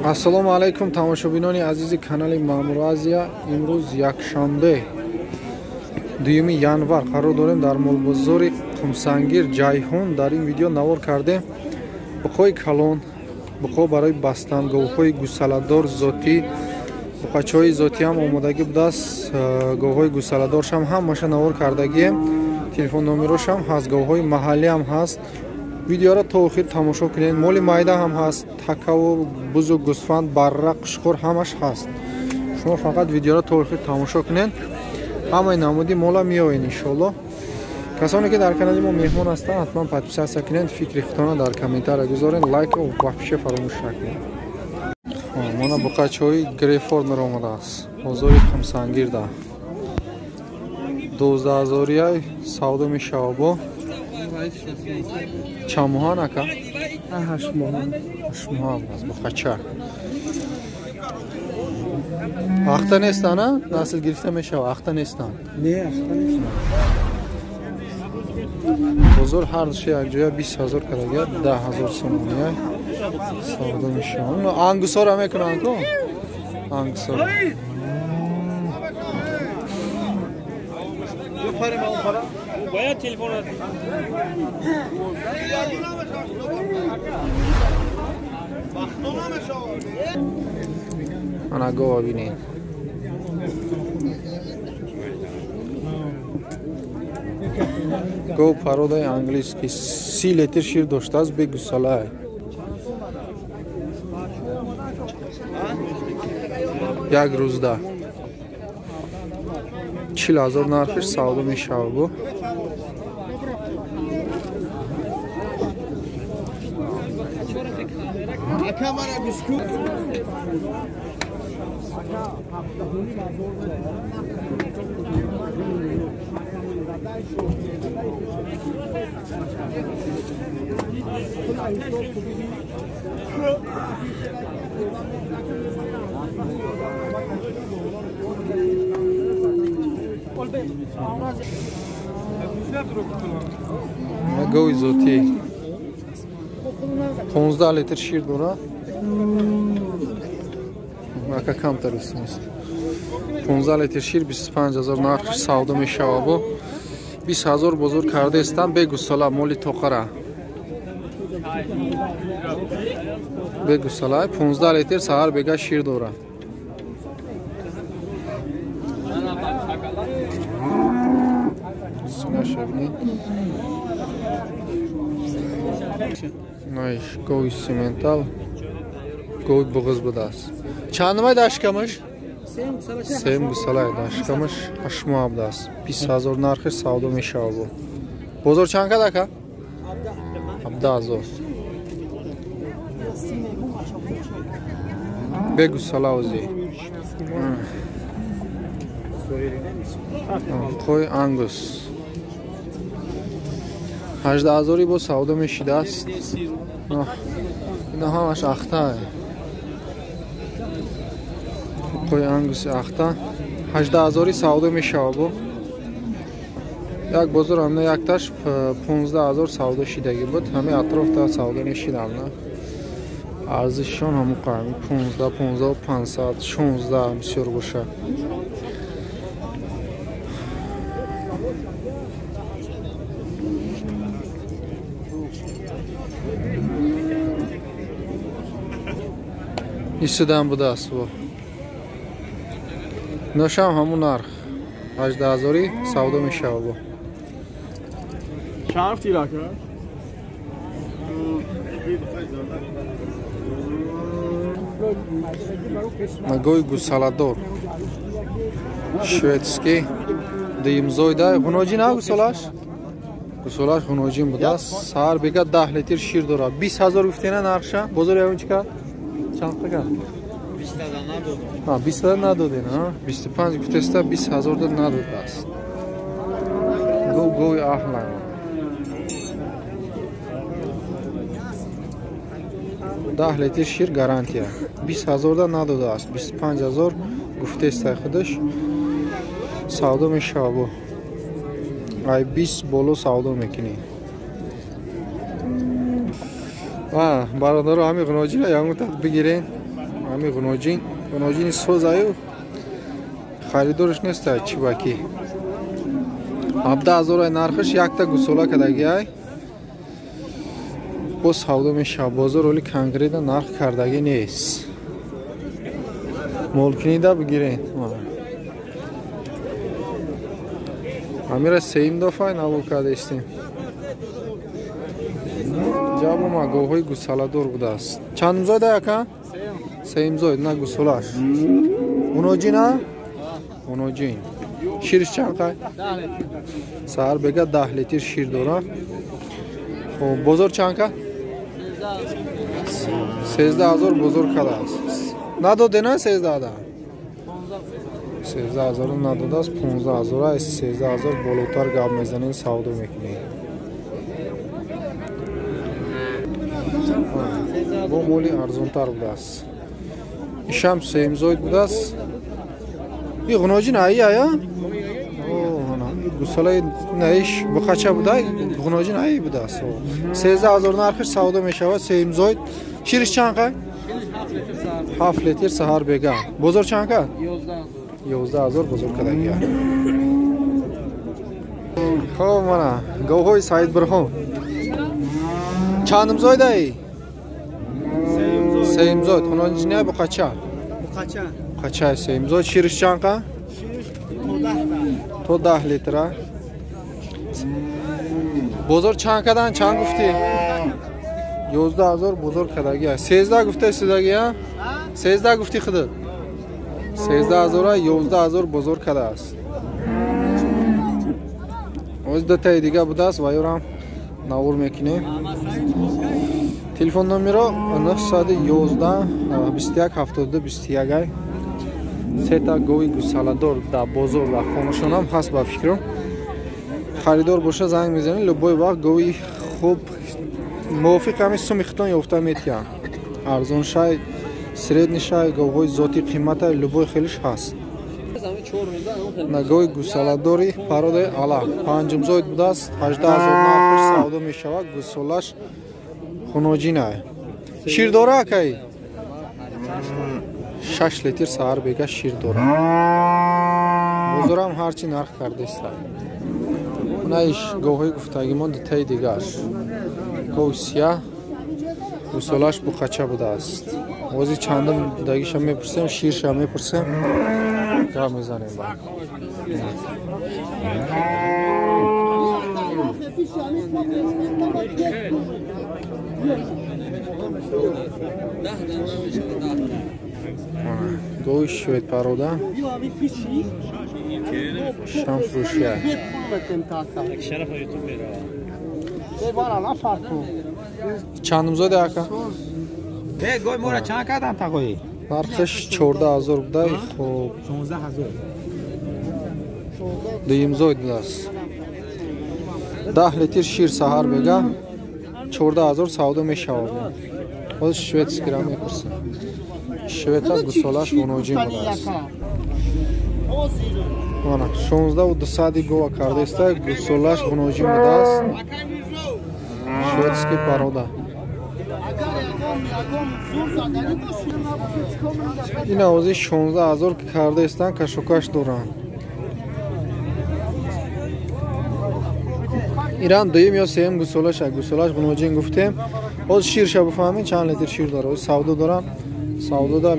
Ассалому алайкум тамошобинони азизи канали Маъмур Азия. Имрӯз якшанбе 2 январ қарор дорем дар молбозори Қумсангир Ҷайҳун. Дар ин видео навор кардем буқҳои калон, буқҳо барои бастан, говҳои гусаладор зотӣ, буқачаҳои зотӣ ҳам омодагӣ будааст, говҳои гусаладоршам ҳамаша навор кардагием, телефон номерошам ҳаст, говҳои маҳаллӣ ҳам ҳаст. Видеоро то охир тамошо кунед. Моли майда ҳам ҳаст, такаву бузу, гӯсфанд, барра, қушқур ҳамаш ҳаст. Шумо фақат видеоро то охир тамошо кунед, ҳамаи намуди мола меоед иншоалло. Касоне ки дар канали мо меҳмон ҳастанд, ҳатман подписаться кунед, фикри худтонро дар комментария гузоред, лайк вообще фаромӯш накунед. Мана буқачаҳои Грейфорд омадааст, бозори Қумсангирда 12 000 савдо мешава. Бо чанд моҳа нака? 8 моҳа. 8 моҳа аст буқача. Ахта нестан, а? Насл гирифта мешава, ахта нестан. Не, ахта нестан. Бозор ҳар душа якҷоя 20 000 кардагия, 10 000 сомония савдо мешава. Ангусора мекунанд ку? Ангусора. Бояд телефон ана гова бинед. Гов породаи английский, 30 литр шир доштааст, бегусалай. Як рӯзда 40 000 нархиш савдо мешава. Бу гови зотӣ 15 литр шир дорад. Ака камтар истмест. 15 литр шир 25 000 нархиш савдо мешава. Бо 20 000 бозор кардаистам, бегусала моли тоқара. Бегусала 15 литр саҳар бега шир дорад. Синаша бинед. Найш гови симентал, гови буғиз будааст. Чандумай дашкамаш? Сеюм гусалай дашкамаш 8 моҳ будааст. 20 000 нархиш савдо мешава. Бо бозор чанд кад ака? 17 000. Бегусала ози. Қой ангус 18 000 бо савдо мешидааст. Ина ҳамаш ахта. Қой ангуси ахта 18 000 савдо мешава. Бо як бозор ҳамна якташ 15 000 савдо шидагӣ буд. Ҳамаи атрофта савдо мешидам. Арзишшон ҳамун қайм 15, 15 500, 16 бисёр боша. Исидан будааст. Бо ношам ҳамун нарх 18 000 савдо мешава. Бо гови гусаладор шведский дуюмзойда ғуноҷин, а гусолаш? Гусолаш ғуноҷин будааст. Саҳар бега 10 литр шир дорад. 20 000 гуфтена нархша. Бозор ягон чӣ кард? Чанд кард? 20 000 надоден, а? 25 гуфтеста, 20 000 надодааст. Гов гови аҳла. 10 литр шир гарантия. 20 000 надодааст. 25 000 гуфтеста худаш. Савдо мешава. Бо ай 20 боло савдо мекунӣ. Бародаро ҳами ғуноҷина ягон тат бигирен. Ҳами ғуноҷин, ғуноҷини созаю харидорш неста чӣ баки. 17 000 нархиш, якта гусола кардагиай. Боз савдо мешавад. Бозор оли конкретно нарх кардагӣ нест. Молкинида бигирен. Ҳамира сеюм дафъа навор кардаистем. Ҷавома говҳои гусаладор будааст. Чандумзоид ака? Сеюмзоид, на гусолаш. Уноҷина? Уноҷин. Шириш чанд қай? Саҳар бега 10 литр шир дора. Хоб, бозор чанд ка? 13 000 бозор кардааст. Надоде на 13 да? 13 000 надодааст, 15 000 аз 13 000 болотар гап мезанем, савдо мекунем. Бо моли арзонтар будааст. Ишам сеюмзоид будааст. И ғуноҷин аи ая? Гусолаи наиш буқача буда, ғуноҷин аи будааст. 13 000 нархиш савдо мешавад, сеюмзоид. Шириш чанд қай? 7 литр саҳар бега. Бозор чанд ка? 11 000 бозор кардагия. Хоб, мана говҳои Саид Бурҳон. Чандумзоид аи? Сеюмзоид. Ғуноҷиния буқача? Буқача. Буқача сеюмзоид. Шириш чанд қа? То 10 литра. Бозор чанд кадан? Чанд гуфтӣ? 11 000 бозор кардагия. 13 гуфта истодагия? 13 гуфтӣ худат? 13 000 11 000 бозор кардааст. Оз дутаи дига будааст ва ёрам навор мекунем. Телефон номеро 911 21 72 21 ай. Сета гови гусаладор дар бозор ва хонашонам ҳаст ба фикрам. Харидор боша занг мезанед, любой вақт гови хуб мувофиқ ҳами суми хитон ёфта метиҳанд. Арзон шай, средний шай, говҳои зоти қимата, любой хелиш ҳаст. На гови гусаладори пародаи ала панҷумзоид будааст, 18 000 нархиш савдо мешавад, гусолаш хуноҷинай. Шир дора акай? 6 литр саҳар бега шир дора. Бозорам ҳарчи нарх кардааст. Наиш говҳои гуфтагимон дутаи дигар. Гов сияҳ, гусолаш буқача будааст. Ози чандум будагиша мепурсем, ширша мепурсем, гап мезанем ба. Гови швед парода шамфурӯшия. Чандумзоде ака? Гой мора чанд кардан тағои? Нархиш 14 000 буда, хоб. 16 000. Дуюмзоид будааст. 10 литр шир саҳар бега, 14 000 савдо мешавад. Ҳозир шведскира мепурсем. Шведа гусолаш ғуноҷин будааст. Мана 16 200 гова кардааста, гусолаш ғуноҷин будааст. Шведский порода. Ин овози 16 000 кардаистанд, кашокаш доранд. Иран дуюм ё сеюм гусолаш, гусолаш ғуноҷин гуфтем. Ҳозир ширша бифаҳмед чанд литр шир дорад. Ҳозир савдо доранд. Савдода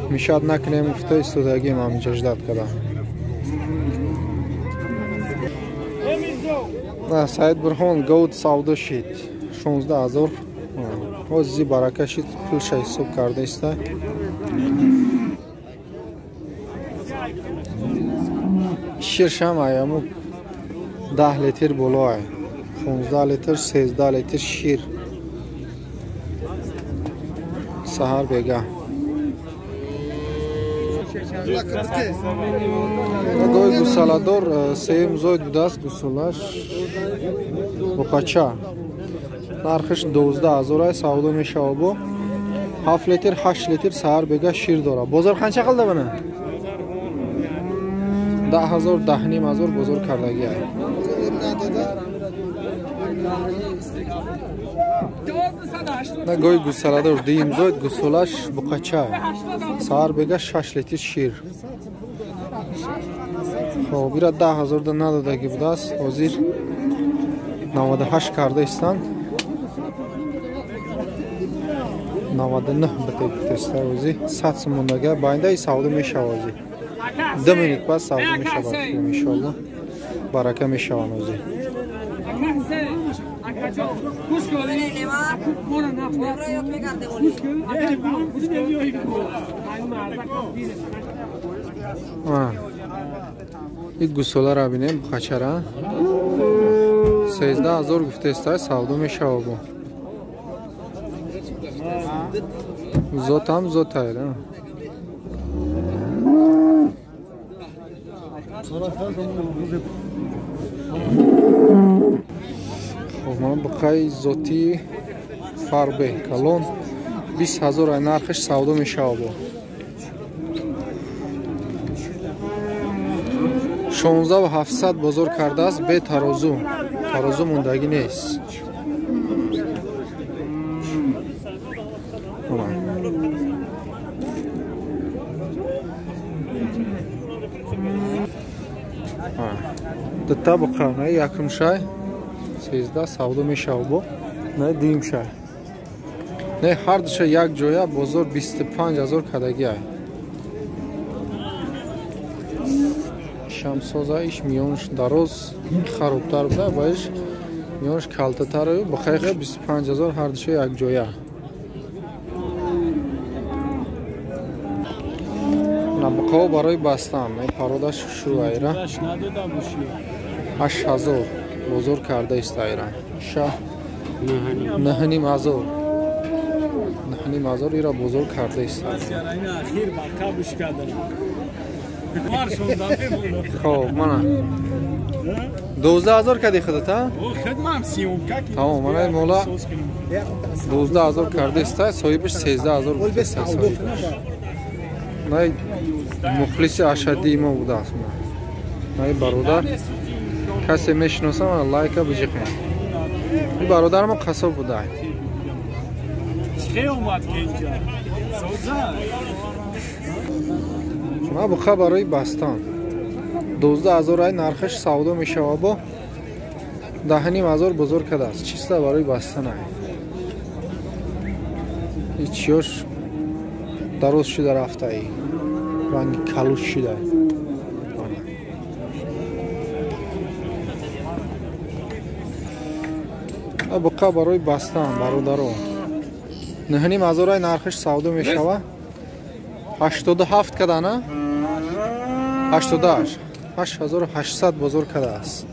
мешад накунем гуфта истодагием ҳаминҷа ждать када. На Саид Бурҳон говд савдо шид 16 000. Ҳозир барака шид, пулша ҳисоб кардаиста. Ширшам аяму 10 литр боло ай. 15 литр, 13 литр шир. Саҳар бега. Гови гусаладор сеюм зоид будааст, гусолаш буқача. Нархиш 12 000 ай, савдо мешавад бо 7 литр, 8 литр саҳар бега шир дорад. Бозор қанча қилда бина? 10 000, 10 500 бозор кардагӣ ай. На гои гусаладор дуюм зоид гусолаш буқача. Саҳар бега 6 литр шир. Хоб, ира 10 000 да надодагӣ будааст. Ҳозир 98 карда истанд. 99 бите гуфтеста ҳозир 100 сум мондага. Байнда и савдо мешава ҳозир. 2 минут пас савдо мешавад иншоаллоҳ. Барака мешаванд ҳозир. Ин гусоларо бинем, бухачара 13 000 гуфтеста, савдо мешава бо. Зотам зотайра. Хоб, ман буқаи зотии фарбе калон 20 000 ай нархаш, савдо мешава бо. 16 700 бозор кардааст, бе тарозу. Тарозу мондагӣ нест. Дута буқа, на якум шай 13 савдо мешава бо, на дуюм шай. Не, ҳар душа як ҷоя бозор 25 000 кардагӣ ай. Шамсоза иш миёнш дароз харобтар буда, ва иш миёнш калтатар, бухайха 25 000 ҳар душа як ҷоя. Набуқао барои бастан, пародаш шурӯъ айра. 8000 бозор карда иста айра. Ша 9500. 9500 ира бозор карда иста. Хоб, мана 12 000 кади худат, а? Тамом, мана мола 12 000 карда иста, соҳибаш 13 000 гуфтеста соҳибаш. Най мухлиси ашаддии мо будааст. Най бародар касе мешиносам, лайка биҷиқем. Ин бародар мо қассоб буда. Ма буқа барои бастан 12 000 ай нархаш, савдо мешава бо. 10 500 бозор кардааст. Чиста барои бастан ай. Ичиёш дароз шуда рафтаи. Ранги калуш шуда. Буқа барои бастан бародаро. 9500 ай нархаш, савдо мешава. 87 кардана? 88. 8800 бозор кардааст.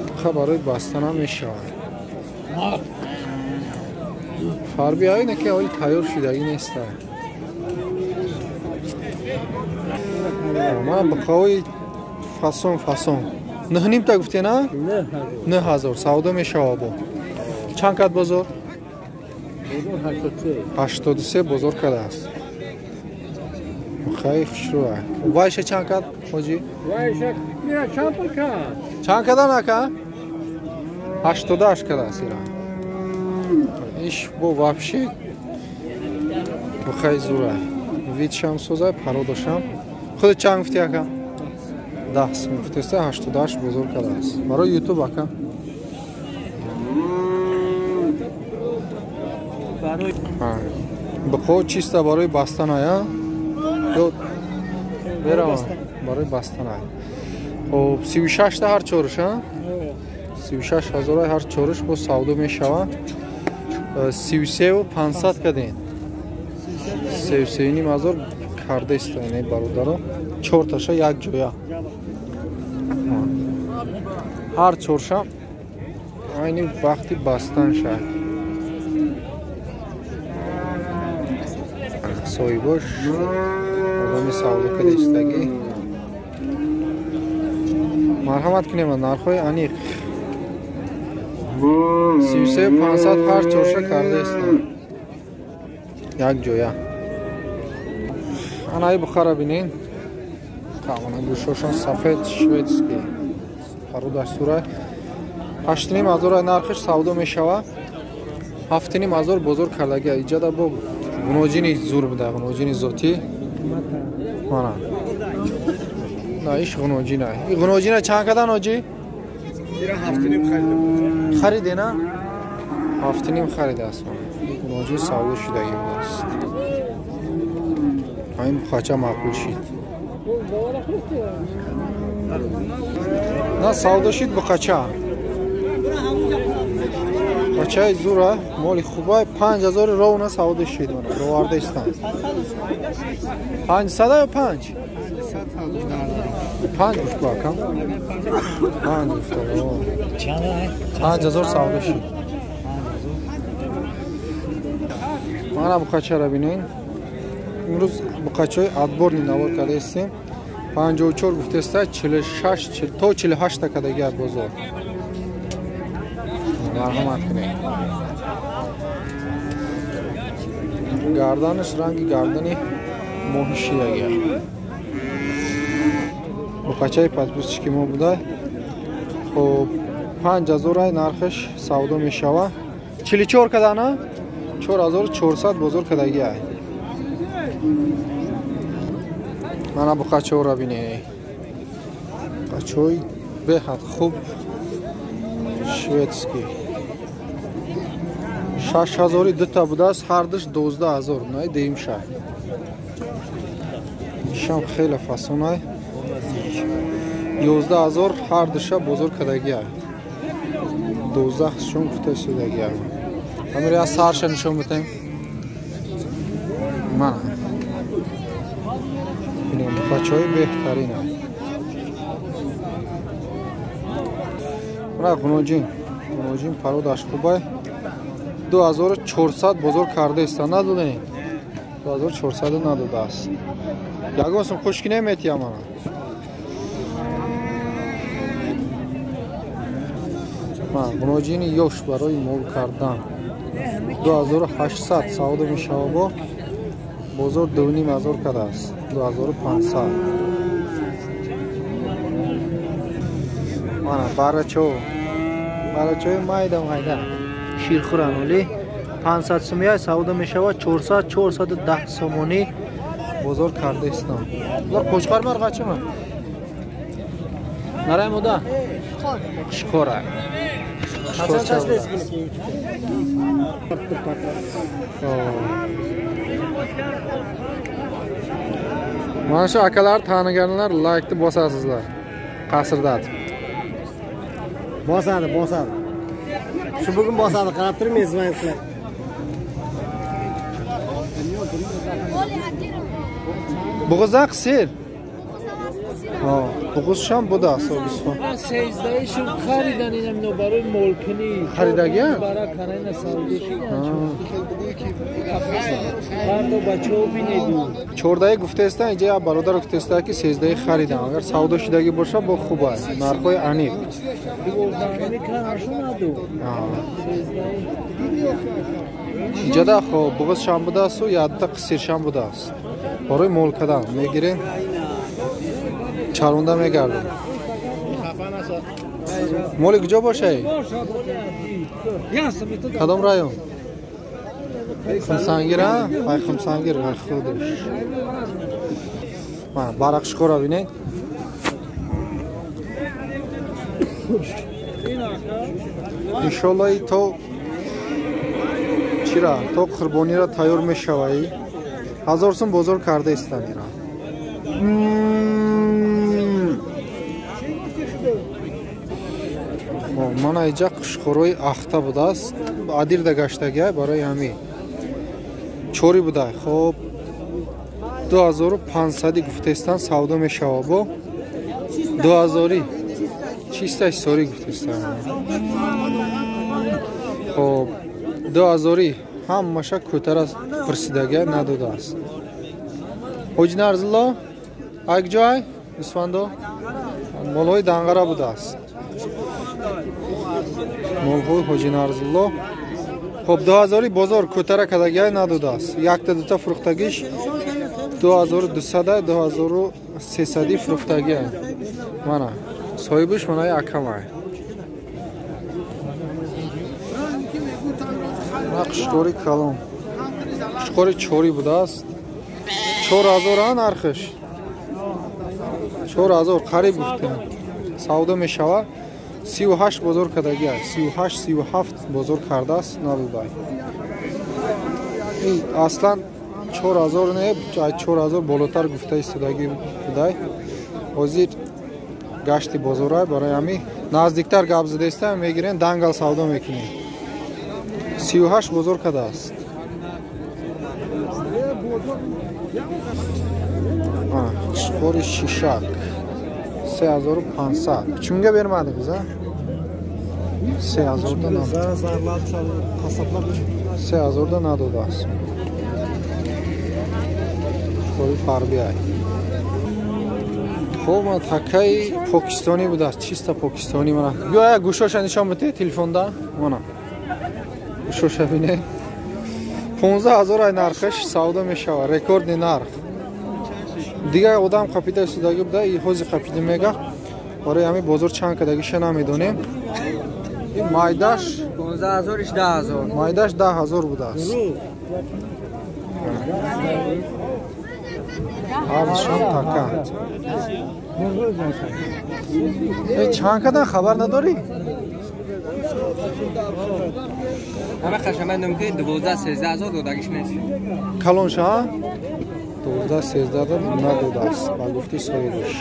Буқа барои бастанам мешавад. Фарби ай не ки ҳоли тайёр шудагӣ неста. Ман буқаҳои фасон фасон. 9,5 та гуфте, на? 9000 савдо мешава бо. Чанд кард бозор? 83 бозор кардааст. Хай хушрӯ. Вайша чанд кард, ҳоҷӣ? Чанд кардан ака? 88 кардааст ира. Иш бо вообще бухай зура. Видшам созай, пародашам. Худ чанд гуфти ака? 10 сум гуфтеста, 88 бозор кардааст. Барои YouTube ака. Буқо чиста барои бастан ая? Ё берам барои бастан ай. Хоб, 36 та ҳар чоруш, а? 36 ҳазор ҳар чоруш бо савдо мешава. 33 500 кардем. 33 500 карда иста ин бародаро. Чорташа як ҷоя. Ҳар чорша айни вақти бастан шад. Соҳибош одами савдо карда истагӣ. Марҳамат кунем, нархҳои аниқ. 33 500 ҳар чорша карда истам. Як ҷоя. Анаи бухара бинен. Қавана гӯшошон сафед шведский. Парудаш сурай. 8.5 ҳазор нархиш савдо мешава. 7.5 ҳазор бозор кардагия. Иҷада бо гуноҷини зур буда, гуноҷини зотӣ. Мана. На иш гуноҷина. И гуноҷина чанд кадан оҷи? Ира 7.5 харида. Хариде на? 7.5 харидааст. Гуноҷин савдо шудагӣ будааст. Ҳамин бухача маъқул шид. На савдо шид бухача. Бачаи зура, моли хубай, 5000 ровна савдо шид. Роварда истан. 500 ё 5? 5 гуфт акам. 5 гуфт. 5000 савдо шид. Мана бухачаро бинед. Имрӯз бухачаҳои отборни навор кардаистем. 54 гуфтеста, 46 то 48 та кадагият бозор. Марҳамат кунед. Гарданаш ранги гардани моҳи шидагия. Бухачаи подписчики мо буда. Хоб 5000 нархаш савдо мешава. 44 кадана? 4400 бозор кадагия. Мана бухачаҳоро бинед. Бухачаҳои беҳад хуб шведский. 6000 дута будааст, ҳардуш 12000. Най деим шай. Ишам хеле фасонай. 11000 ҳардуша бозор кардагия. 12 шон гуфта шудагия. Ҳамиро аз сарша нишон медиҳем. Мана. Бинем бухачаҳои беҳтарина. Мана гуноҷин. Гуноҷин пародаш хубай. 2400 бозор кардаиста, надодем. 2400 надодааст. Ягон сум хушки неметиям мана. Ман гуноҷини ёш барои мол кардан. 2800 савдо мешава бо. Бозор 2500 кардааст. 2500. Мана барачо. Барачои майда майда. Ширхӯран оли 500 сомия савдо мешава, 400 410 сомонӣ бозор кардаистам. Улар қӯчқор марғачими? Нарай мода? Қушқора. Mana shu akalar taniganlar laykni bosasizlar. Qasrdatib. Bosadi, bosadi. Shu bugun bosadi, qarab turmaysiz men sizlar. Buğuzaq qisir. Ha, buğuz sham будааст, гӯсфанд. 13 шум харидан инам но барои молкунӣ. Харидагия? Бара канайна савдо шудан. Фардо бачаҳо бинеду. 14 гуфтаистан, инҷа як бародар гуфтаиста ки 13 харидан. Агар савдо шудагӣ боша бо хуб аст. Нархҳои аниқ. 12 канашу наду. 13. Инҷада хоб буғуз шам будааст ва якта қисир шам будааст. Барои мол кардан мегирем. Чаронда мегардем. Моли куҷо бошай? Кадом район? Хумсангир, а? Ай Хумсангир, ай худаш. Мана барақшқора бинед. Иншолло и то чира, то қурбонира тайёр мешаваи. 1000 сум бозор карда истан ира. Мана иҷа қушқорои ахта будааст. Адирда гаштагия барои ҳамин. Чори буда. Хоб 2500 гуфтаистан савдо мешава бо 2000 чисташ сори гуфтаистан. Хоб 2000 ҳамаша кӯтара пурсидагия надодааст. Ҳоҷи Нарзулло, ай куҷо ай? Гӯсфандо? Молҳои Данғара будааст. Молҳои Ҳоҷи Нарзулло. Хоб 2000 бозор кӯтара кардагиай надодааст. Якта дута фурӯхтагиш 2200 2300 фурӯхтагиай. Мана соҳибиш манаи акамай. Қушқори калон. Қушқори чорӣ будааст. 4000 нархш. 4000 қариб гуфтем. Савдо мешавад. 38 бозор кардагӣ аст. 38 37 бозор кардааст надодай. Ин аслан 4000 не, 4000 болотар гуфта истодагӣ будай. Ҳозир гашти бозорай барои ҳамин наздиктар гап задаистам, мегирем, дангал савдо мекунем. 38 бозор кардааст. Қушқори шишак 3500. Чунга бермадиңиз, а? 3000 да 3000 да надодааст. Қушқори фарбиай. Хоб, ман такаи покистонӣ будааст, чиста покистонӣ. Мана ё як гӯшоша нишон бите телефонда. Мана гӯшоша бине. 15000 ай нархаш савдо мешавад, рекордни нарх. Дигар одам қапида истодагӣ буда, и ҳозир қапида мега. Барои ҳамин бозор чанд кардагиша намедонем. Ин майдаш 15000 10000. Майдаш 10000 будааст. Ҳардушон така. Чанд кардан хабар надорӣ? Ҳама қашамандам ки 12 13000 додагиш нест. Калонша? 12 13 надодааст ба гуфти соҳибаш.